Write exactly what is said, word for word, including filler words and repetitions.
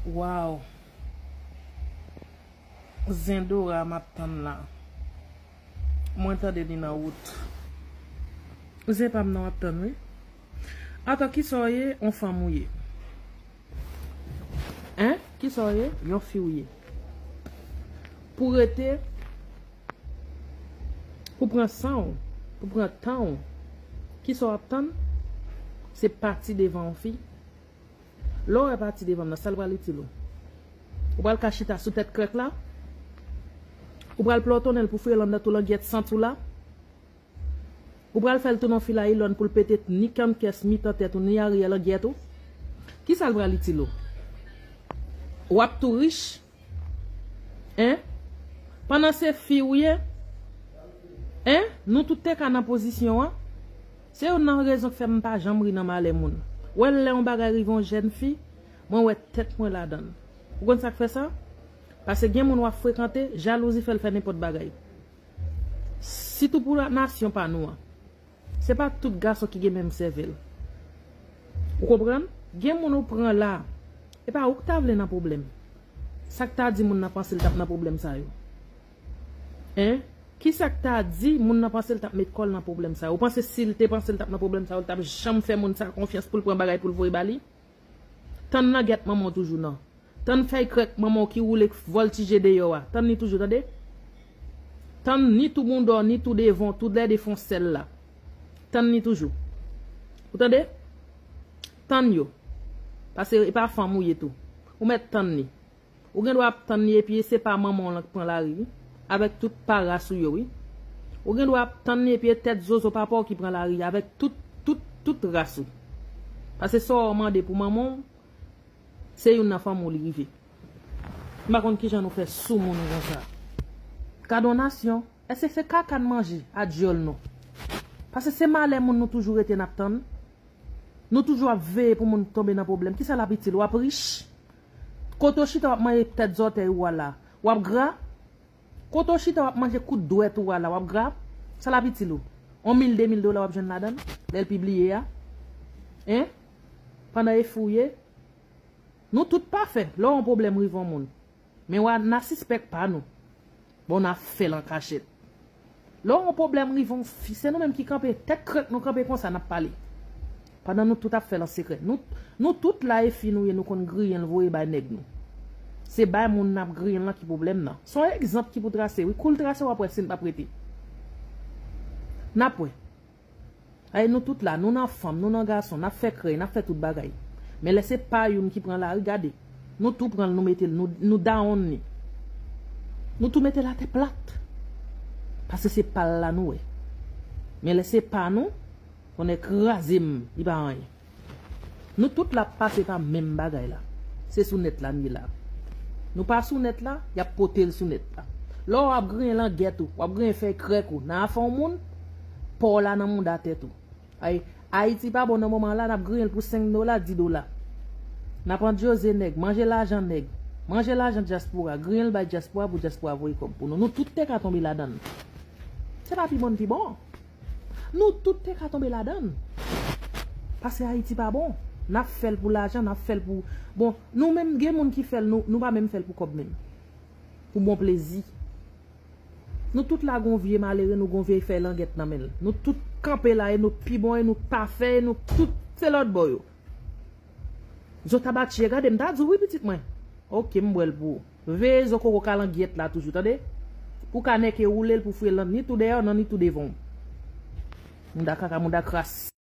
Waw. Zendora m ap tann la. Mwen tande li nan wout. Zen pa m nan w ap tann, wi. Atò, kisa w ye? On fanm ou ye? Hein? Kisa w ye? Yon fi w ye? Pou rete, pou pran san w, pou pran tan w, kisa w ap tann? Se pati devan yon fi. Lè w wè pati devan m nan, sa l pral itil ou? Ou pral ka chita sou tèt krèk la? Ou pral plòtonnen l pou fouye l anndan tou langyèt sant ou la? Ou pral fè l tounen yon filayilòn pou l pete ni kannkès, mitan tèt ou, ni aryè langyèt ou? Kisa l pral itil ou? W ap tou rich? Hein? Pandan se fi ou ye? Hein? Nou tout te ka nan pozisyon an. Se youn nan rezon k fè m pa janm ri nan malè moun. Ou wè lè yon bagay rive yon jèn fi, mwen wè tèt mwen ladan l. Ou konn sa k fè sa? Paske gen moun w ap frekante, jalouzi fè l fè nenpòt bagay. Sitou pou la, nasyon pa nou an. Se pa tout gason ki gen menm sèvèl. Ou konprann? Gen moun ou pran la, e pa ou k ta vle nan pwoblèm. Sa k ta di moun nan panse l t ap nan pwoblèm sa yo? Hein? Kisa k ta di moun nan panse l t ap met kò l nan pwoblèm sa yo? Ou panse si l te panse l t ap nan pwoblèm sa yo, l t ap janm fè moun sa konfyans pou l pran bagay pou l voye ba li? Tann langyèt manman w toujou nan. Tann fèy krèk manman w ki woule k vòltije deyò a. Tann li toujou, tande. Tann ni tou bounda w, ni tou devan w, tou lè de fon sèl la. Tann li toujou. Ou tande? Tann yo. Paske e pa fanm ou ye tou. Ou mèt tann li. Ou gen dwa ap tann li epi se pa manman w lan k pran lari, wi. Avèk tout pa ras ou yo, wi. Ou gen dwa ap tann li epi e tèt zozo papa w ki pran lari, avèk tout, tout, tout ras ou. Paske sa w mande pou manman w, se youn nan fanmi w li rive. M pa konn kijan nou fè sou moun konsa. Gad yon nasyon. Èske se kaka n manje a dyòl nou? Paske se malè moun nou toujou rete n ap tann. Nou toujou ap veye pou moun tonbe nan pwoblèm. Kisa l ap itil? W ap rich. Kote w chita w ap manje tèt zòtèy ou a la, w ap gra. Kote w chita w ap manje kout dwèt ou a la, w ap gra. Sa l ap itil ou? On mil, de mil dola w ap jwenn ladan l, lè l pibliye a. Hein? Pandan e fi w ye. Nou tout pa fè. Lè yon pwoblèm rive yon moun, men w a, n a sispèk pa nou. Bon, n a fè l an kachèt. Lè yon pwoblèm rive yon fi, se nou menm ki kanpe, tèt krèk nou kanpe konsa, n ap pale. Pandan nou tout ap fè l an sekrè. Nou, nou tout la e fi nou ye, nou konn griyen l voye bay nèg nou. Se bay moun n ap griyen l lan ki pwoblèm nan. Se yon egzanp ki pou trase, wi. Kou l trase, w ap wè si n p ap rete. N ap wè. Ay, nou tout la, nou nan fanm, nou nan gason, n ap fè krèy, n ap fè tout bagay. Men lè se pa youn ki pran lari, gade. Nou tou pran l, nou mete l, nou, nou down li. Nou tou mete l atè plat. Paske se pa l la nou wè. Men lè se pa nou, tonnè kraze m, li pa anyen. Nou tout la ap pase pa menm bagay la. Se sou nèt la n ye la. Nou pa sou nèt la, y ap pote l sou nèt la. Lè w ap griyen langyèt ou, w ap griyen fèy krèk ou nan afè yon moun, pa w la nan mouda tèt ou. Ay, Ayiti pa bon nan moman la, n ap griyen l pou senk dola, di dola. N ap andyoze nèg, manje lajan nèg, manje lajan dyaspora, griyen l bay dyaspora pou dyaspora voye kòb pou nou. Nou tout te ka tonbe ladan l. Se pa pi bon n pi bon. Nou tout te ka tonbe ladan l. Paske Ayiti pa bon. N ap fè l pou lajan, n ap fè l pou, bon, nou menm, gen moun ki fè l, nou, nou pa menm fè l pou kòb menm. Pou bon plezi. Nou tout la gon vye malere, nou gon vye fèy langyèt nan men l. Nou tout kanpe la, e nou pi bon, e nou pafè, e nou tout se lòt bò yo. Zo tabatiye, gade m ta di w wi pitit mwen. Oke, m bwè l pou ou. Veye zo koko kalangyèt la toujou, tande? Pou ka nèke woule l, pou fouye l nan ni tou dèyè w, nan ni tou devan w. Mouda kaka, mouda kras.